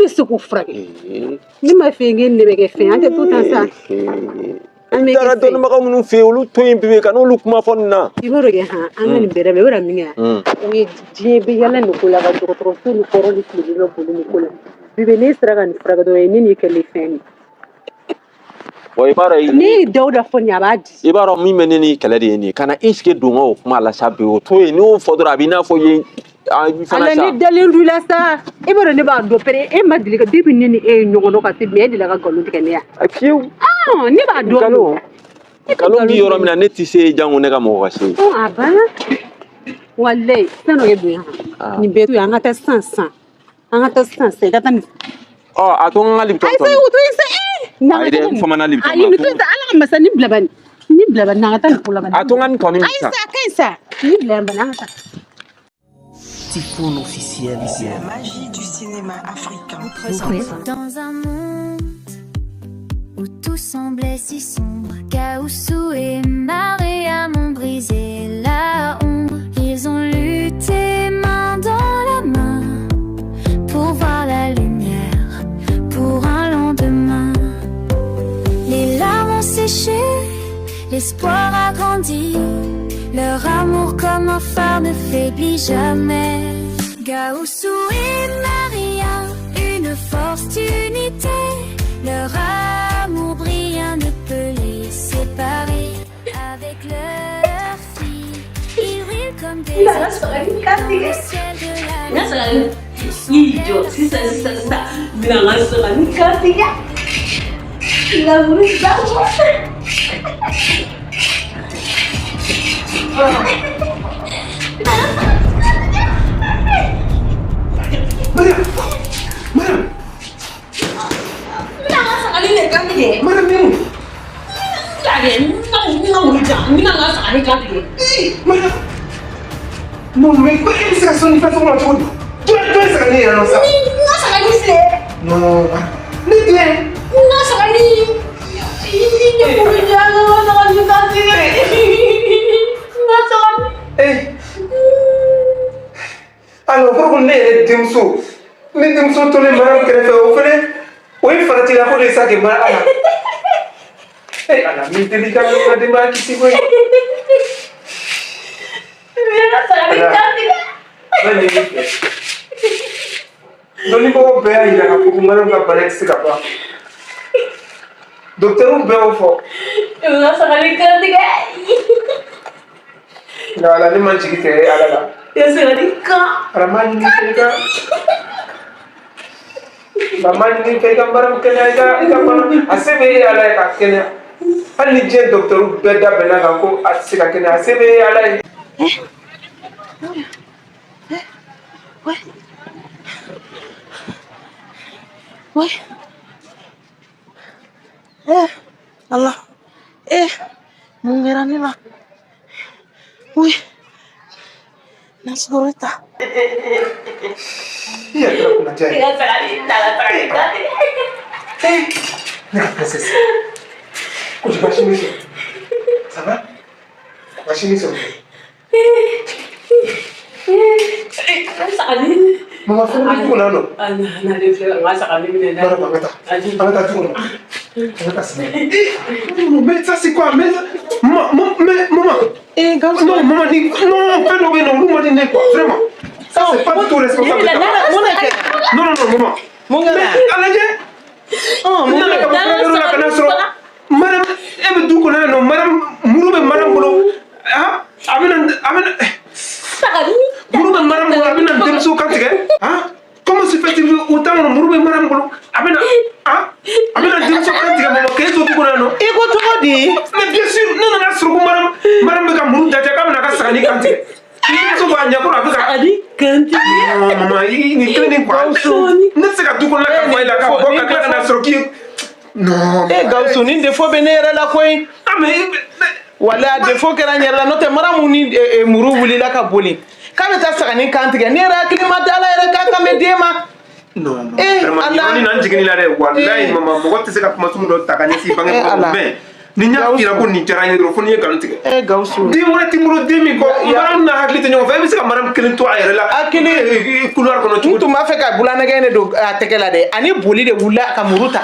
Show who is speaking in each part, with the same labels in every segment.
Speaker 1: bɛ se k'o furakɛ. Ne ma fɛn kɛ, ne bɛ kɛ fɛn, an tɛ to tan sa. An
Speaker 2: I
Speaker 1: bɛ
Speaker 2: taara
Speaker 1: kɛ fɛn.
Speaker 2: dɔnnibaga minnu fɛ yen, olu to yen bébé, ka n'olu kuma fɔ nin na.
Speaker 1: I b'a dɔn kɛ han, an ka nin bɛrɛ bɛɛ, i b'a dɔn min kɛ, o ye diɲɛ bɛ yala nin ko la, ka dɔgɔtɔrɔso ni kɔrɔ ni tile bɛ boli nin ko la. Bébé, n'e sera ka nin furakɛ dɔrɔn, ne n'i kɛlen fɛn ye.
Speaker 2: Bon, i b'a dɔn
Speaker 1: Ne ye Dawuda fɔ nin ye, a b'a di.
Speaker 2: I b'a dɔn min bɛ ne ni kɛlɛ de ye nin ye. Ka na e sigi don o kuma la sa bi, o to yen. N'i y'o fɔ dɔrɔn, a b'i n'a fɔ yen a fana
Speaker 1: Ala
Speaker 2: sa.
Speaker 1: ne dalen don i la sa. E b'a dɔn ne b'a dɔn pere, e ma deli ka, depuis ne ni e ye ɲɔgɔn dɔn ka se bi, e delila ka nkalon tigɛ ne ya?
Speaker 2: A fiyewu.
Speaker 1: Ah, ne b'a dɔn.
Speaker 2: Nkalon
Speaker 1: E tɛ
Speaker 2: nkalon bi yɔrɔ
Speaker 1: tigɛ.
Speaker 2: min na, ne tɛ se yen, jango ne ka mɔgɔ ka se yen.
Speaker 1: Ɔ, a banna. Walayi, fɛn dɔ kɛ bonya.
Speaker 2: Ah.
Speaker 1: Nin bɛɛ to yen, an ka taa sisan sisan. An ka taa sisan sisan, i ka taa nin.
Speaker 2: Ɔ, a to n ka Lipton
Speaker 1: Ayi,
Speaker 2: tɔ.
Speaker 1: sa, o to yen sa, ee. N'an
Speaker 2: Ayi
Speaker 1: ka
Speaker 2: dɛ,
Speaker 1: taa
Speaker 2: n
Speaker 1: nin.
Speaker 2: famana Lipton
Speaker 1: Ayi,
Speaker 2: ma.
Speaker 1: nin to yen sa, Ala ka masa, nin bila bani. Nin bila bani, n'an ka taa nin ko la bani.
Speaker 2: A to n ka nin tɔnin min
Speaker 1: Ayi
Speaker 2: san.
Speaker 1: sa, a ka ɲi sa. Nin bila yan bani, an ka taa.
Speaker 3: Typhoon officiel.
Speaker 4: La magie du cinéma africain.
Speaker 5: Dans un monde où tout semblait si sombre, Gaoussou et Mariam ont brisé la ombre. Ils ont lutté main dans la main pour voir la lumière, pour un lendemain. Les larmes ont séché, l'espoir a grandi. Leur amour comme un phare ne faiblit jamais. Gaoussou et Maria, une force d'unité. Leur amour brillant ne peut les séparer. Avec leur fille, ils brillent comme des étoiles dans le ciel de la
Speaker 6: N ka saga i jɔ sisan sisan sisan, n bɛna n ka saga ni kantigɛ lamuru dabɔ.
Speaker 7: Mariam! Mariam!
Speaker 6: N bɛna n ka sagali de kantigɛ.
Speaker 7: Mariam, ni mun?
Speaker 6: N ka n ka wulu jan, n bɛna n ka sagali kantigɛ.
Speaker 7: Ih, Mariam! Non, mais e bɛ se ka sɔn nin fɛn sugu ma cogo di? Jɔn ye saga ne yɛrɛ nɔ sa?
Speaker 6: Ni n ka sagali filɛ.
Speaker 7: Non, Mariam. Ne den!
Speaker 6: N ka sagali i ye wulu jan, n ka sagali kantigɛ, n ka sagali.
Speaker 7: Eh! Alors, o kɔrɔ ko ne yɛrɛ denmuso, ne denmuso tolen Mariam kɛrɛfɛ, o fɛnɛ, o ye faratila ko de ye sa kɛ Mariam Ala. Eh, Ala, n b'i deli i ka n ka denbaya kisi koyi.
Speaker 6: N bɛ n ka sagali kantigɛ.
Speaker 7: N b'a ɲini i fɛ. Dɔnnibagaw bɛɛ y'a yira k'a fɔ ko Mariam ka bana tɛ se ka ban. Docteur bɛɛ y'o fɔ.
Speaker 6: N ka sagali kantigɛ.
Speaker 7: Nka Ala, ne ma jigi tigɛ Ala la.
Speaker 6: I ka sagali kan.
Speaker 7: Ala, n b'a ɲini i fɛ i ka nka n b'a ɲini i fɛ i ka Mariam kɛnɛya, i ka bana a se bɛ e Ala ye k'a kɛnɛya. Hali ni diɲɛ docteur bɛɛ da bɛnna kan ko a tɛ se ka kɛnɛya, a se bɛ e Ala ye.
Speaker 6: Ouais. Ouais. Eh, Allah. Eh, mun kɛra ne la? Oui. Na sukaro ta.
Speaker 7: I yɛrɛ kɛra kunnadiya ye.
Speaker 6: I ka sagali, n ka sagali kantigɛ.
Speaker 7: Eh, ne ka princesse. Ko baasi m'i sɔrɔ? Ça va? Baasi m'i sɔrɔ?
Speaker 6: Sagali.
Speaker 7: Mama, fɛn bɛ du kɔnɔ yan nɔ.
Speaker 6: A nalen filɛ ka n ka sagali minɛ n na.
Speaker 7: Mariam, an ka taa. An ka taa du kɔnɔ. An ka taa sigi. Eh, mais ça, c'est quoi? Mais maman, mais maman.
Speaker 3: Eh, Gawusu.
Speaker 7: Non, maman, ni non, fɛn dɔ bɛ yen nɔ, olu man di ne ye quoi, vraiment. Ça, c'est pas du tout responsable de ta part.
Speaker 3: Mun de kɛra?
Speaker 7: Non, non, non, maman.
Speaker 3: Mun kɛra?
Speaker 7: Mais a lajɛ.
Speaker 3: Ɔ,
Speaker 7: N
Speaker 3: mun
Speaker 7: nana ka
Speaker 3: kɛra?
Speaker 7: bɔ furakɛliyɔrɔ la ka na sɔrɔ Mariam, e bɛ du kɔnɔ yan nɔ, Mariam, muru bɛ Mariam bolo. Ah, a bɛna
Speaker 6: Sagali.
Speaker 7: muru bɛ Mariam bolo, a bɛna n denmuso kan tigɛ. Ah, comment se fait-il o temps kɔnɔ muru bɛ Mariam bolo, ah, a bɛna n denmuso kan tigɛ, maman, k'e to du kɔnɔ yan nɔ?
Speaker 3: I ko cogo di?
Speaker 7: Mais bien sûr, ne nana sɔrɔ ko Mariam bɛ ka muru daja k'a bɛna a ka sagali kan tigɛ. N denmuso b'a ɲɛkɔrɔ, a bɛ ka
Speaker 6: Sagali kantigɛ.
Speaker 7: Non, maman, i nin kelen nin quoi. Ne tɛ se ka du kɔnɔna ka bɔ e la ka bɔ ka tila ka na sɔrɔ k'i non.
Speaker 3: Eh, Gawusu, nin défaut bɛ ne yɛrɛ la koyi.
Speaker 7: Ah, mais
Speaker 3: Walayi, a défaut kɛra n yɛrɛ la, n'o tɛ Maramu ni muru wulila ka boli k'a bɛ taa sagani kan tigɛ, ne yɛrɛ hakili ma da la yɛrɛ k'a kan bɛ den ma.
Speaker 7: Non, non,
Speaker 3: Eh,
Speaker 7: vraiment,
Speaker 3: Ala.
Speaker 7: yɔrɔnin na n jiginni la dɛ, walayi.
Speaker 3: Eh.
Speaker 7: Maman, mɔgɔ tɛ se ka kuma sugu dɔ ta ka ɲɛsin
Speaker 3: Eh,
Speaker 7: bangebagaw
Speaker 3: Ala.
Speaker 7: ma, mais Ni n y'a f'i ɲɛna ko nin diyara n ye dɔrɔn, fo n'i ye nkalon tigɛ.
Speaker 3: Eh Gawusu.
Speaker 7: Den wɛrɛ t'i bolo den min kɔ, Mariam n'a hakili tɛ ɲɔgɔn fɛ, e bɛ se ka Mariam kelen to a yɛrɛ la.
Speaker 3: Hakili
Speaker 7: couloir kɔnɔ cogo
Speaker 3: N tun b'a fɛ ka bulanɛgɛ de don a tɛgɛ la dɛ, ani boli de wulila ka muru ta.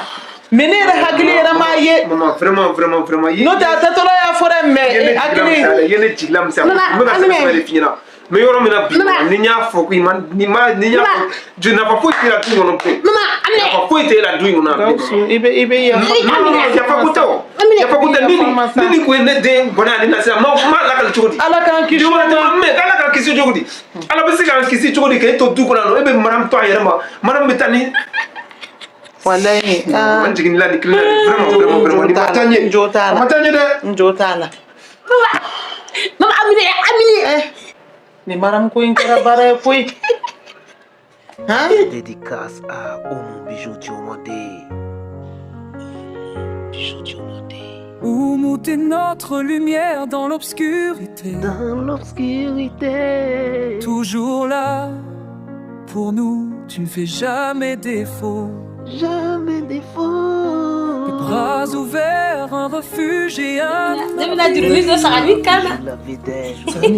Speaker 3: Mais ne yɛrɛ hakili yɛrɛ m'a ye.
Speaker 7: Maman, vraiment, vraiment, vraiment.
Speaker 3: N'o tɛ a tatɔla y'a fɔ dɛ, mais hakili.
Speaker 7: I ye ne jigila misɛnya. N bɛ ka sɛbɛ de f'i ɲɛna. N bɛ yɔrɔ min na bi, ni n y'a fɔ ko i ma, ni ma, ni n y'a fɔ, je nafa foyi t'e la du in kɔnɔ bilen. Nafa foyi t'e la du in kɔnɔ bilen.
Speaker 3: Gawusu, i bɛ yafa.
Speaker 7: Non, non, yafa ko tɛ o. Yafa ko tɛ. Ni nin kun ye ne den bɔnɛ ani na sisan, ma lakali cogo di?
Speaker 3: Ala k'an kisi o ma.
Speaker 7: Mais Ala k'an kisi cogo di? Ala bɛ se k'an kisi cogo di k'e to du kɔnɔ yan nɔ, e bɛ Mariam to a yɛrɛ ma, Mariam bɛ taa ni.
Speaker 3: Walayi.
Speaker 7: An jiginni la nin kelen na vraiment, vraiment, vraiment, nin ma taa ɲɛ.
Speaker 3: N jo t'a la.
Speaker 7: A ma taa ɲɛ dɛ.
Speaker 3: N jo t'a la.
Speaker 6: Mama, Amine, Amine.
Speaker 3: Eh, nin Mariam ko in kɛra baara ye koyi. Han?
Speaker 8: Dédicace à Oumou Bijou Diomandé. Bijou Diomandé.
Speaker 9: Oumou, t'es notre lumière dans l'obscurité.
Speaker 8: Dans l'obscurité.
Speaker 9: Toujours là, pour nous, tu ne fais jamais défaut.
Speaker 8: Jamais défaut.
Speaker 9: Les bras ouverts, un refuge et un
Speaker 6: Ne bɛna jurunin dɔ sagani kan na.
Speaker 8: La vie d'elle.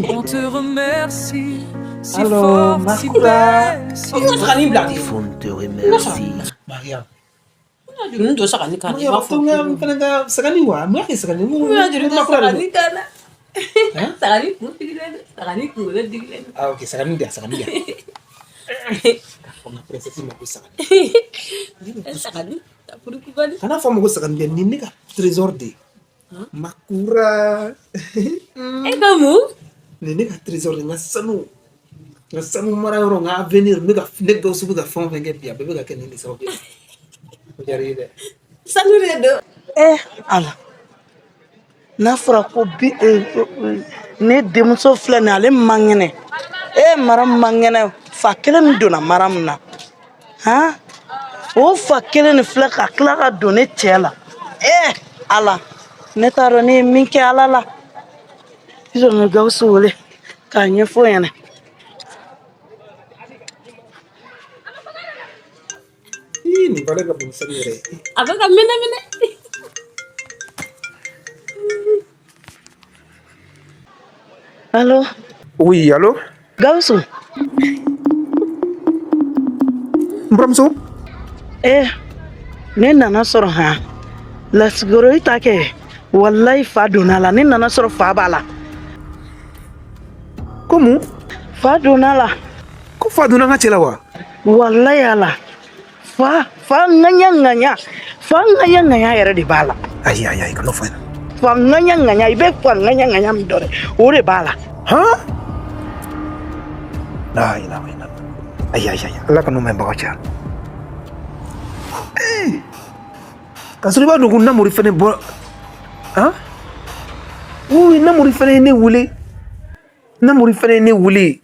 Speaker 9: On te remercie, si
Speaker 10: Alors,
Speaker 9: forte, si
Speaker 10: Makura.
Speaker 9: belle, si
Speaker 6: I ka sagani bila.
Speaker 8: Tifoun te remercie.
Speaker 10: Mariam.
Speaker 6: N bɛna jurunin dɔ sagani kan na. I
Speaker 10: Mariam,
Speaker 6: b'a fɔ
Speaker 10: to n ka n fana ka sagani wa? Mun y'a kɛ sagani?
Speaker 6: N bɛna jurunin dɔ
Speaker 10: Makura de don.
Speaker 6: sagani kan na. Sagani kun digilen don. Sagani kunkolo digilen don.
Speaker 10: Ah ok, sagani di yan, sagani di yan. K'a fɔ n ka princesse ma ko sagani.
Speaker 6: Sagani, kurukubali.
Speaker 10: Kana fɔ a ma ko sagani dɛ, nin ne ka trésor de ye. Makura.
Speaker 6: E ka mun?
Speaker 10: Nin ne ka trésor de ye, n ka sanu. N ka sanu mara yɔrɔ, n ka avenir, n bɛ ka ne Gawusu bɛ ka fɛn o fɛn kɛ bi, a bɛɛ bɛ ka kɛ nin de sababu ye. O diyara i ye dɛ.
Speaker 6: Sanu de don.
Speaker 11: Eh Ala, n'a fɔra ko bi ne denmuso filɛ nin ye, ale man kɛnɛ, e Mariam man kɛnɛ, fa kelen min donna Mariam na, han, o fa kelen de filɛ ka tila ka don ne cɛ la. Eh Ala, ne t'a dɔn ne ye min kɛ Ala la. Sisan n bɛ Gawusu wele k'a ɲɛfɔ o ɲɛna.
Speaker 10: Ii, nin valeur ka bon ni sanu yɛrɛ ye.
Speaker 6: A bɛ ka minɛ minɛ.
Speaker 11: Allo?
Speaker 7: Oui, allo?
Speaker 11: Gawusu.
Speaker 7: N buramuso?
Speaker 11: Eh, ne nana sɔrɔ han lasigoro i ta kɛ, walayi fa donna la, ne nana sɔrɔ fa b'a la.
Speaker 7: Ko mun?
Speaker 11: Fa donna la.
Speaker 7: Ko fa donna n ka cɛ la wa?
Speaker 11: Walayi Ala, fa ŋaɲa ŋaɲa, fa ŋaɲa ŋaɲa yɛrɛ de b'a la.
Speaker 7: Ayi, ayi, ayi, kan'o fɔ n ɲɛna.
Speaker 11: Fa ŋaɲa ŋaɲa, i bɛ fa ŋaɲa ŋaɲa min dɔn dɛ, o de b'a la.
Speaker 7: Han? La ilaha illallah. Ayi, ayi, ayi, Ala kan'o mɛn baga cɛ. Ee! K'a sɔrɔ i b'a dɔn ko Namori fɛnɛ bɔra. Han? Oui, Namori fɛnɛ ye ne wele. Namori fɛnɛ ye ne wele.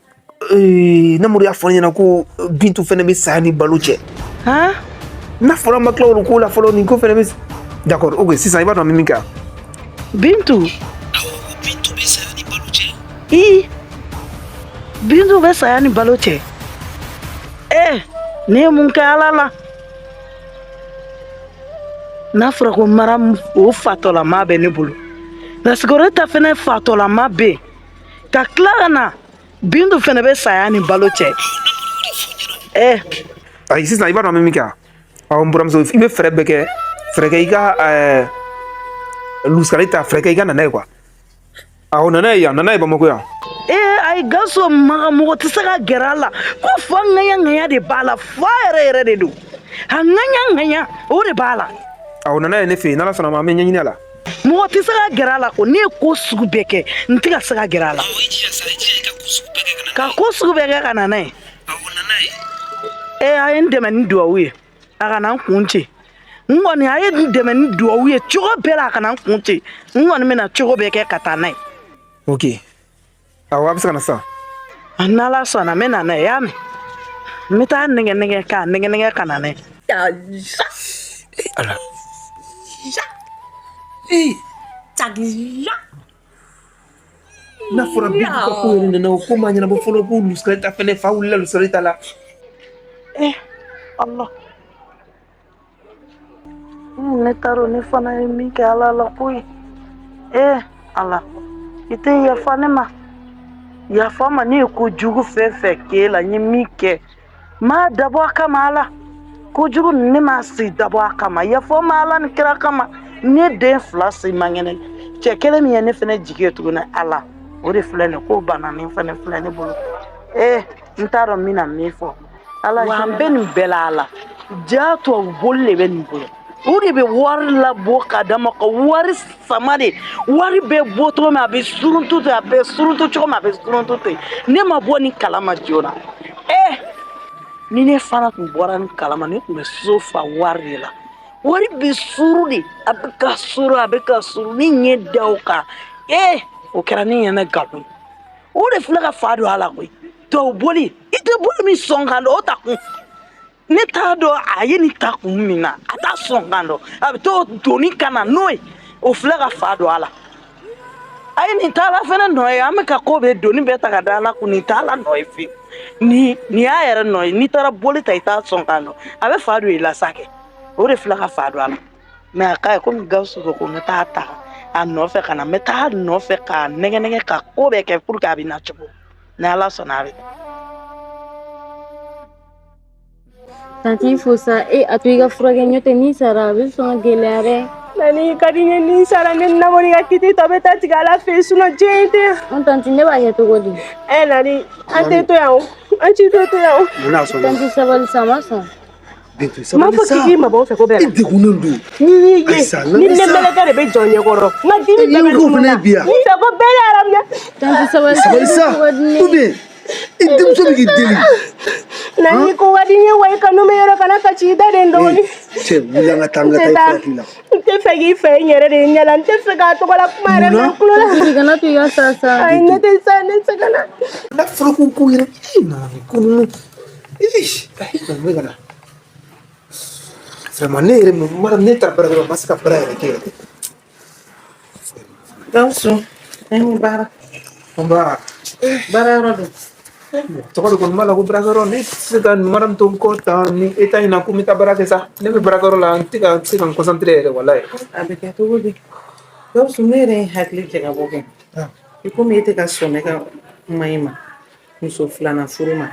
Speaker 7: Ee, Namori y'a fɔ ne ɲɛna ko Bintu fɛnɛ bɛ saya ni balo cɛ.
Speaker 11: Han?
Speaker 7: N'a fɔra an ma tila olu ko la fɔlɔ, nin ko fɛnɛ bɛ. D'accord, ok, sisan i b'a dɔn an bɛ min kɛ.
Speaker 11: Bintu.
Speaker 10: Awɔ, ko Bintu bɛ saya ni balo cɛ.
Speaker 11: I Bintu bɛ saya ni balo cɛ. Eh, ne ye mun kɛ Ala la? N'a fɔra ko Mariam o fatɔlama bɛ ne bolo, lasigoro ta fɛnɛ fatɔlama bɛ yen, ka tila ka na Bintu fɛnɛ bɛ saya ni balo cɛ. Eh.
Speaker 7: Ayi, sisan i b'a dɔn an bɛ min kɛ. Awɔ, n buramuso, i bɛ fɛɛrɛ bɛɛ kɛ, fɛɛrɛ kɛ i ka lusikali ta, fɛɛrɛ kɛ i ka na n'a ye quoi. Awɔ, na n'a ye yan, na n'a ye Bamakɔ yan.
Speaker 11: Ee ayi Gawusu, maga mɔgɔ tɛ se ka gɛrɛ a la, ko fa ŋaɲa ŋaɲa de b'a la, fa yɛrɛ yɛrɛ de don, a ŋaɲa ŋaɲa o de b'a la.
Speaker 7: Awɔ, na n'a ye ne fɛ yen, n'Ala sɔnna a ma, an bɛ ɲɛɲini a la.
Speaker 11: Mɔgɔ tɛ se ka gɛrɛ a la ko ne ye ko sugu bɛɛ kɛ, n tɛ ka se ka gɛrɛ a la.
Speaker 10: Awɔ, i jija sa, i jija i ka ko sugu bɛɛ kɛ ka na n'a ye.
Speaker 11: Ka ko sugu bɛɛ kɛ ka na n'a ye.
Speaker 10: Awɔ, na n'a ye.
Speaker 11: Ee, a ye n dɛmɛ ni duwawu ye, a kana n kun ci. N kɔni, a ye n dɛmɛ ni duwawu ye cogo bɛɛ la, a kana n kun ci. N kɔni bɛna cogo bɛɛ kɛ ka taa n'a ye.
Speaker 7: Ok. Awɔ, a bɛ se ka na sisan.
Speaker 11: N'Ala sɔnna, n bɛ na n'a ye, y'a mɛn? N bɛ taa nɛgɛ nɛgɛ k'a nɛgɛ nɛgɛ ka na n'a ye.
Speaker 7: Ee Ala. Ee. N'a fɔra Bintu ka ko yɛrɛ nana, o ko ma ɲɛnabɔ fɔlɔ, ko lusikali ta fɛnɛ fa wulila lusikali ta la.
Speaker 11: Eh Allah. Ne t'a dɔn ne fana ye min kɛ Ala la koyi. Ee Ala, i tɛ yafa ne ma, yafa ma. Ne ye kojugu fɛn fɛn k'e la, n ye min kɛ, n m'a dabɔ a kama. Ala, kojugu ne m'a si dabɔ a kama. Yafa ma Ala ni kira kama. Ne den fila si man kɛnɛ, cɛ kelen min ye ne fɛnɛ jigi ye tuguni, Ala, o de filɛ nin ko bananin fɛnɛ filɛ ne bolo. Ee, n t'a dɔn n bɛna min fɔ Ala. Wa an bɛ nin bɛɛ la, Ala ja, tubabu boli de bɛ nin bolo. O de bɛ wari labɔ ka d'a ma, ka wari sama de. Wari bɛ bɔ cogo min, a bɛ suruntu ten, a bɛ suruntu cogo min, a bɛ suruntu ten. Ne ma bɔ nin kalama joona. Ee, ni ne fana tun bɔra nin kalama, ne tun bɛ so fa wari de la. Wari bɛ suru de, a bɛ ka suru, a bɛ ka suru. Ni ɲɛ da o kan, ee, o kɛra ne ɲɛna nkalon ye. O de filɛ ka fa don a la koyi. Tubabu boli, i tɛ boli min sɔn kan dɔn, o ta kun. Ne t'a dɔn a ye nin ta kun min na, a t'a sɔn kan dɔn. A bɛ t'o doni ka na n'o ye, o filɛ ka fa don a la. A ye nin t'ala fɛnɛ nɔ ye. An bɛ ka ko bɛɛ doni bɛɛ ta ka da ala kun. Nin t'ala nɔ ye fiyewu. Nin y'a yɛrɛ nɔ ye. N'i taara boli ta, i t'a sɔn kan dɔn, a bɛ fa don i la sa kɛ. O de filɛ ka fa don a la. Mɛ a ka ye komi Gawusu ko ko n bɛ taa ta a nɔfɛ ka na, n bɛ taa a nɔfɛ k'a nɛgɛ nɛgɛ ka ko bɛɛ kɛ pour que a bɛ na cogo ni Ala sɔnna a bɛ.
Speaker 12: Tanti fo sa, e a to i ka furakɛ, n'o tɛ n'i sara a bɛ sɔn ka gɛlɛya dɛ.
Speaker 1: Nani ka di n ye ni sara, ne Namori ka kiti tɔ bɛ taa tigɛ Ala fɛ yen, sinon diɲɛ in tɛ yan.
Speaker 12: N tanti, ne b'a kɛ cogo di?
Speaker 1: Ɛ Nani, an tɛ to yan o, an ci tɛ to yan o.
Speaker 13: Mun n'a sɔn?
Speaker 12: Tanti sabali sa, a ma sɔn.
Speaker 13: Bintu,
Speaker 1: N m'a
Speaker 13: sabali
Speaker 1: fɔ
Speaker 13: sa.
Speaker 1: k'i k'i mabɔ n fɛ ko bɛɛ
Speaker 13: I
Speaker 1: la.
Speaker 13: degunnen don.
Speaker 1: Ni y'i ye,
Speaker 13: Ayisa,
Speaker 1: ni
Speaker 13: lamɛn sa.
Speaker 1: ne mɛlɛkɛ de bɛ jɔ n ɲɛkɔrɔ. N ka dimi bɛɛ bɛ
Speaker 13: I ko
Speaker 1: tunun
Speaker 13: fana
Speaker 1: na.
Speaker 13: ye bi yan.
Speaker 1: N fɛ ko bɛɛ de arabuya.
Speaker 12: Tanti sabali sa,
Speaker 13: Sabali
Speaker 12: e bɛ
Speaker 13: sa.
Speaker 12: ko ka di ne
Speaker 13: Ou
Speaker 12: ye.
Speaker 13: bien i denmuso bɛ k'i deli.
Speaker 1: Nani ko ka di n ye wa, i kanu bɛ yɔrɔ kana kasi i da de n dɔgɔnin.
Speaker 13: Cɛ, wuli an ka taa, an ka
Speaker 1: N
Speaker 13: taa
Speaker 1: tɛ
Speaker 13: i
Speaker 1: taa.
Speaker 13: furakɛli la.
Speaker 1: N tɛ fɛ k'i fɛ n yɛrɛ de ɲɛ la. N tɛ fɛ k'a tɔgɔ la kuma yɛrɛ
Speaker 13: Munna?
Speaker 1: mɛn tulo la.
Speaker 12: Tanti kana to i ka sa sa.
Speaker 1: Ayi, ne tɛ sa, ne sɛgɛnna.
Speaker 10: N'a fɔra ko ko yɛrɛ, ee, non, nin ko ninnu, ee, ayi, non, n bɛ ka na. Vraiment, ne yɛrɛ mara, ne taara baarakɛyɔrɔ la, n ma se ka baara yɛrɛ kɛ yɛrɛ.
Speaker 3: Gawusu, e ni baara.
Speaker 10: Nba.
Speaker 3: Baara yɔrɔ don.
Speaker 10: Tɔgɔ de kɔni b'a la ko baarakɛyɔrɔ. Ne tɛ se ka mara to n kɔ tan ni état in na ko n bɛ taa baara kɛ sa. Ne bɛ baarakɛyɔrɔ la, n tɛ ka se ka n concentrer yɛrɛ, walayi.
Speaker 3: A bɛ kɛ cogo di? Gawusu, ne yɛrɛ ye hakili jagabɔ kɛ. I komi e tɛ ka sɔn ne ka kuma in ma, muso filanan furu ma.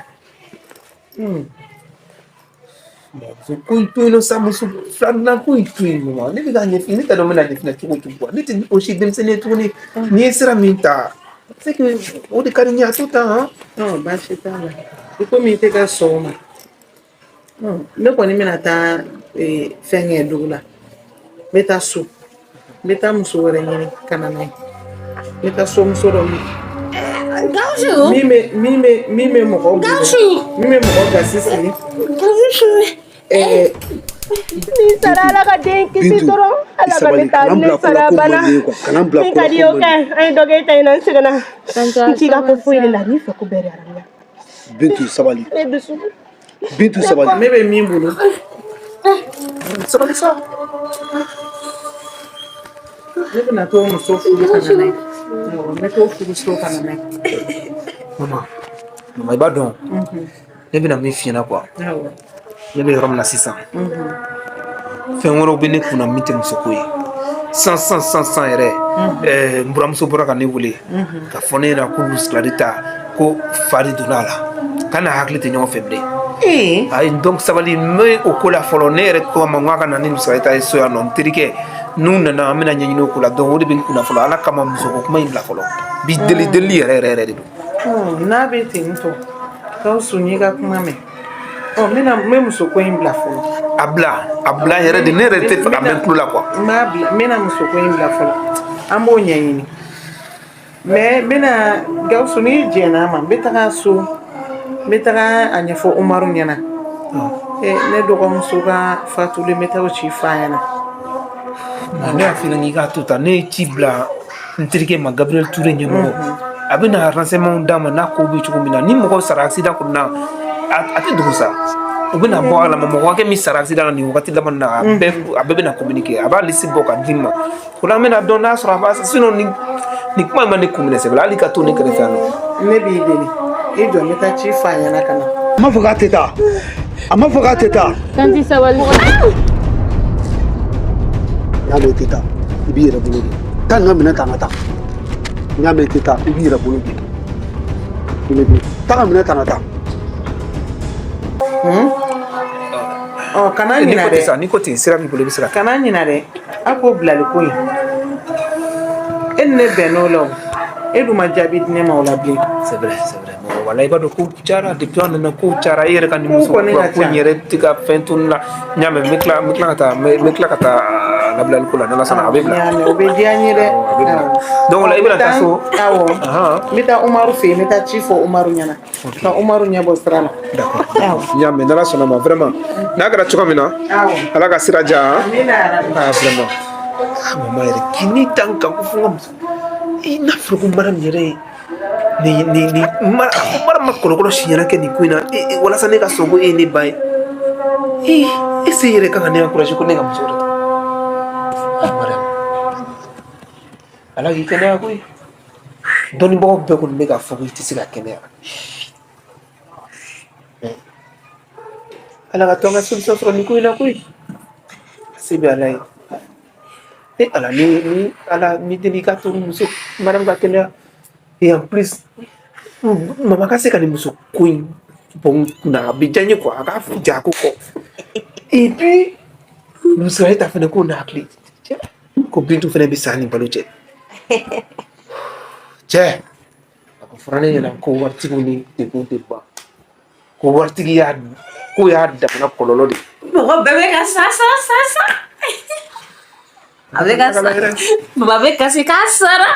Speaker 10: Muso ko in to yen nɔ sa, muso filanan ko in to yen nɔ. Ne bɛ k'a ɲɛf'i, ne t'a dɔn n bɛna ɲɛf'i ɲɛna cogo o cogo quoi. Ne tɛ aussi denmisɛnnin ye tuguni. N'i ye sira min ta, c'est que o de ka di n ye, a to tan han.
Speaker 3: Ɔ, baasi t'a la. I komi i tɛ ka sɔn o ma. Ne kɔni bɛna taa fɛn kɛ dugu la. N bɛ taa so. N bɛ taa muso wɛrɛ ɲini ka na n'a ye. N bɛ taa so muso dɔ ɲini.
Speaker 6: Gawusu.
Speaker 3: Min bɛ mɔgɔ bugɔ.
Speaker 6: Gawusu.
Speaker 3: Min bɛ mɔgɔ gasi sigi.
Speaker 6: Gawusu.
Speaker 1: Ni sara, Ala ka den kisi
Speaker 13: Bintu,
Speaker 1: dɔrɔn. Ala ka ne
Speaker 13: sabali,
Speaker 1: ta
Speaker 13: kana n
Speaker 1: ne
Speaker 13: bila ko la
Speaker 1: sara
Speaker 13: ko
Speaker 1: bana.
Speaker 13: man di ye quoi. Kana n bila
Speaker 1: Min
Speaker 13: ko
Speaker 1: ka
Speaker 13: la
Speaker 1: di
Speaker 13: ko
Speaker 1: ye o
Speaker 13: man
Speaker 1: kɛ,
Speaker 13: di.
Speaker 1: an ye dɔ kɛ e ta in na, n sɛgɛnna.
Speaker 12: Tanti
Speaker 1: N t'i ka ko
Speaker 12: sabali
Speaker 1: foyi de
Speaker 12: sa.
Speaker 1: la, n'i fɛ ko bɛɛ de arabuya.
Speaker 13: Bintu, sabali.
Speaker 1: Ne dusu.
Speaker 13: Bintu, sabali.
Speaker 3: Ne bɛ min bolo.
Speaker 10: Sabali sa.
Speaker 3: Ne bɛna t'o muso furu ka na n'a ye. Awɔ, n bɛ t'o furu so ka na n'a ye.
Speaker 10: Mama, mama, i b'a dɔn, ne bɛna min f'i ɲɛna quoi.
Speaker 3: Awɔ.
Speaker 10: Ne bɛ yɔrɔ min na sisan, fɛn wɛrɛw bɛ ne kunna min tɛ musoko ye. San san san san yɛrɛ, n buramuso bɔra ka ne wele ka fɔ ne ɲɛna ko musikiladi ta ko fa de donna a la, k'a n'a hakili tɛ ɲɔgɔn fɛ bilen.
Speaker 3: Ee.
Speaker 10: Ayi, donc sabali, n bɛ o ko la fɔlɔ. Ne yɛrɛ ko a ma n k'a ka na ni musikiladi ta ye so yan nɔ, n terikɛ n'u nana, an bɛna ɲɛɲini o ko la. Donc o de bɛ n kunna fɔlɔ. Ala kama, musoko kuma in bila fɔlɔ bi, deli deli yɛrɛ yɛrɛ yɛrɛ de don.
Speaker 3: N'a bɛ ten tɔ, Gawusu, n y'i ka kuma mɛn. Ɔ, n bɛna, n bɛ muso ko in bila fɔlɔ.
Speaker 10: A bila, a bila yɛrɛ de, ne yɛrɛ tɛ fɛ ka mɛn tulo la quoi.
Speaker 3: N b'a bila, n bɛna muso ko in bila fɔlɔ. An b'o ɲɛɲini. Mais n bɛna, Gawusu, n'i jɛn'a ma, n bɛ taga so. N bɛ taga a ɲɛfɔ Umaru ɲɛna. Ne dɔgɔmuso ka fatulen, n bɛ taa o ci f'a ɲɛna.
Speaker 10: Ne y'a f'i ɲɛna k'i k'a to tan. Ne ye ci bila n terikɛ ma, Gabriel Touré ɲɛmɔgɔ. A bɛna renseignement d'a ma n'a ko bɛ cogo min na. Ni mɔgɔ sara accident kɔnɔna, a tɛ dogo sa. U bɛna bɔ a la ma, mɔgɔ hakɛ min sara accident na nin wagati laban na, a bɛɛ bɛna communiquer. A b'a liste bɔ ka di n ma. O la an bɛna dɔn n'a sɔrɔ a b'a, sinon nin kuma in ma ne kun minɛ sɛbɛ la, hali ka to ne kɛrɛfɛ yan nɔ.
Speaker 3: Ne b'i deli, i jɔ, n bɛ taa ci f'a ɲɛna ka na.
Speaker 13: A ma fɔ k'a tɛ taa. A ma fɔ k'a tɛ taa.
Speaker 12: Tanti sabali.
Speaker 13: N'a dɔn i tɛ taa, i b'i yɛrɛ bolo de. Taa nin ka minɛn ta, an ka taa. N y'a mɛn i tɛ taa, i b'i yɛrɛ bolo bi. Taa ka minɛn ta, an ka taa.
Speaker 3: Ɔ, kana
Speaker 10: N'i
Speaker 3: ɲina
Speaker 10: ko ten
Speaker 3: dɛ.
Speaker 10: sa, n'i ko ten, sira b'i bolo, i bɛ se ka taa.
Speaker 3: Kana ɲina dɛ, a k'o bilali ko in, e ni ne bɛnn'o la, o e dun ma jaabi di ne ma o la bilen.
Speaker 10: C'est vrai, c'est vrai. Bon, wala i b'a dɔn kow cayara depuis an nana, kow cayara. E yɛrɛ ka nin
Speaker 3: Kow
Speaker 10: muso
Speaker 3: kɔni
Speaker 10: kura
Speaker 3: ka
Speaker 10: ko in
Speaker 3: ca.
Speaker 10: yɛrɛ tɛ ka fɛn to n la. N y'a mɛn, n bɛ tila ka taa, n bɛ tila ka taa labilali ko la. N'Ala sɔnna, a bɛ
Speaker 3: N
Speaker 10: bila.
Speaker 3: y'a mɛn, o bɛ diya n ye dɛ.
Speaker 10: Awɔ, a bɛ bila.
Speaker 3: Awɔ.
Speaker 10: Donc o la, i
Speaker 3: Ɔ, n bɛ
Speaker 10: bɛna taa
Speaker 3: taa
Speaker 10: so.
Speaker 3: Awɔ,
Speaker 10: Ahan.
Speaker 3: n bɛ taa Umaru fɛ yen, n bɛ taa ci fɔ Umaru ɲɛna ka Umaru ɲɛbɔ sira la.
Speaker 10: D'accord.
Speaker 3: Awɔ.
Speaker 10: N y'a mɛn, n'Ala sɔnna ma, vraiment. N'a kɛra cogo min na,
Speaker 3: Awɔ.
Speaker 10: Ala ka sira diya.
Speaker 3: Amina yarabi.
Speaker 10: Ah, vraiment. Ah, mama yɛrɛ, k'i ni dan kan ko fo n ka muso. I n'a fɔra ko Mariam yɛrɛ ye nin mara, a ko Mariam ma kɔlɔkɔlɔ siɲɛna kɛ nin ko in na walasa ne ka sɔn ko e ye ne ba ye. Ee, est ce que e yɛrɛ kan ka ne encourager ko ne ka muso wɛrɛ ta? Ah, Mariam. Ala k'i kɛnɛya koyi. Dɔnnibagaw bɛɛ kɔni bɛ k'a fɔ ko i tɛ se ka kɛnɛya. Mais Ala ka to an ka solution sɔrɔ nin ko in na koyi. A se bɛ Ala ye. E Ala, ni Ala ni deli ka to muso Mariam ka kɛnɛya. Et en plus, mama ka se ka nin muso ko in bɔ n kunna, a bɛ diya n ye quoi, a k'a ja ko kɔ. Et puis, Nusra ta fɛnɛ ko n'a hakili cɛ ko Bintu fɛnɛ bɛ sa ni balo cɛ. Cɛ, a ko fɔra ne ɲɛna ko waritigiw ni degun tɛ ban. Ko waritigi y'a ko y'a damana kɔlɔlɔ de ye.
Speaker 6: Mɔgɔ bɛɛ bɛ ka sa sa sa sa. A bɛ ka sa. Baba bɛ kasi k'a sara.